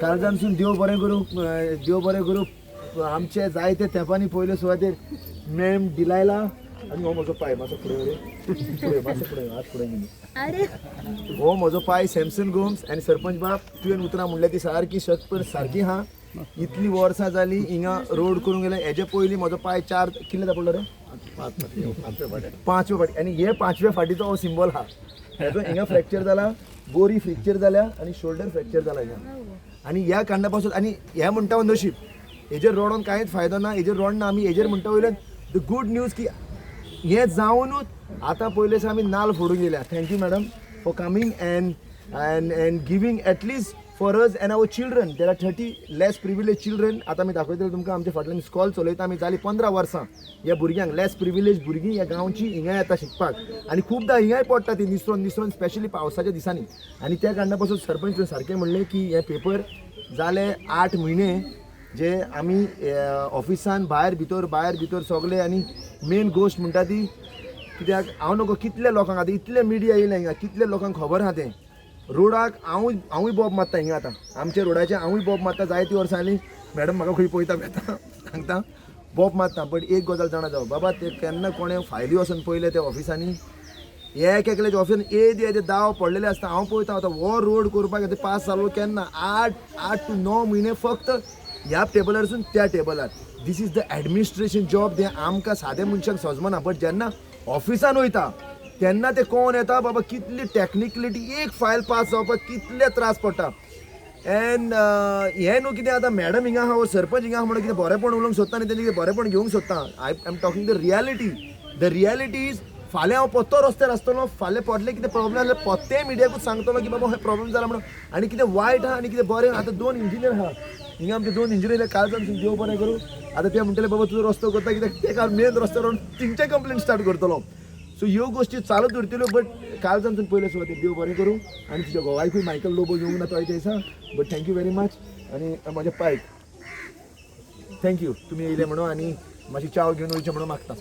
काळजानसून देव बरें करूं, देव बरें करूं. आमचे जायते तेंपांनी पयले सुवातेर मॅम डिलायला आनी हो म्हजो पाय मातसो फुडें रे, फुडें मातसो फुडें, हात फुडें घेवन. अरे. हो म्हजो पाय सॅमसन गोम्स. आनी सरपंच बाब, तुवें उतरां म्हणल्या ती सारकी शत पर सारकी हा. इतली वर्सां जाली हिंगा रोड करूंक गेले. हेजे पयलीं म्हजो पाय चार कितले पडलो रे? पांचवे फाटी. आनी हे पांचव्या फाटीचो हो सिंबल हा. हेजो हिंगा फ्रॅक्चर जाला, बोरी फ्रॅक्चर जाल्या आनी शोल्डर फ्रॅक्चर जाला हिंगा. आनी ह्या कारणा पासून आनी हे म्हणटा हांव नशीब, हेजेर रडोन कांयच फायदो ना, हेजेर रडना आमी. हेजेर म्हणटा वयल्यान the good news की हें जावनूच आतां पयले आमी नाल फोडून गेल्या. Thank you, madam, for coming and giving at least for us and our children. There are 30 less privilege children. आतां आमी दाखयतले तुमकां. आमच्या फाटल्यान स्कॉल चलयता आमी जाली 15 वर्सां. ह्या भुरग्यांक, लेस प्रिविलेज भुरगीं ह्या गांवची हिंगा येता शिकपाक आनी खुबदां हिंगाय पडटा ती निसरोन निसरोन, स्पेशली पावसाच्या दिसांनी. आनी त्या कारणा पासून सरपंच सारकें म्हणलें की हे पेपर जाले 8 म्हयने जे आमी ऑफिसान भायर भितर भायर भितर सगळे. आनी मेन गोश्ट म्हणटा ती कित्याक हांव नको कितल्या लोकांक, आतां इतले मिडिया येयले हिंगा, कितल्या लोकांक खबर आहा तें रोडाक. हांवूय बोब मारता हिंगा. आतां आमच्या रोडाचेर हांवूय बोब मारता जायती वर्सां जालीं. मॅडम म्हाका खंय पळयता वेता सांगता, बोब मारता. बट एक गजाल जाणा जावं बाबा, ते केन्ना कोणें फायली वचून पळयले त्या ऑफिसांनी, एक एकल्याच्या ऑफिसान येदे येदे दाव पडलेले आसता. हांव पळयता आतां हो रोड करपाक आतां पास जालो केन्ना, 8 8 टू 9 म्हयने फक्त ह्या टेबलारसून त्या टेबलार. This is the administration job. तें आमकां साद्या मनशांक सजमना, बट जेन्ना ऑफिसान वयता तेन्ना ते कोण येता बाबा, कितली टॅक्निकलिटी, एक फायल पास जावपाक कितले त्रास पडटा. एंड हें न्हू कितें आतां मॅडम हिंगा आहा, सरपंच हिंगा आहा म्हणून कितें बरेंपण उलोवंक सोदता आनी तेंचें कितें बरेंपण घेवंक सोदता. I am talking the reality. The reality is फाल्यां हांव पत्तो रस्त्यार आसतलो, फाल्यां पडलें कितें प्रॉब्लेम जाल्यार पत्तेय मिडियाकूच सांगतलो की बाबा हे प्रॉब्लेम जाला म्हणून. आनी कितें वायट आहा आनी कितें बरें आहा, आतां दोन इंजिनियर आहा हिंगा आमचे, दोन इंजिनियर. कालच्यान देव बरें करूं. आतां ते म्हणटले, बाबा तुजो रस्तो करता कित्याक? ते काल मेन रस्त्यार वचून तिंचे कंप्लेन स्टार्ट करतलो. सो ह्यो गोश्टी चालूच उरतल्यो. बट कालच्यान पयले सुवातेर देव बरें करूं. आनी तुज्या घोवायकूय, मायकल लोबो येवंक ना तो दिसा, but thank you very much. आनी म्हज्या पायक thank you, तुमी येयले म्हणून आनी मातशी च्याव घेवन वयचें म्हणून मागता.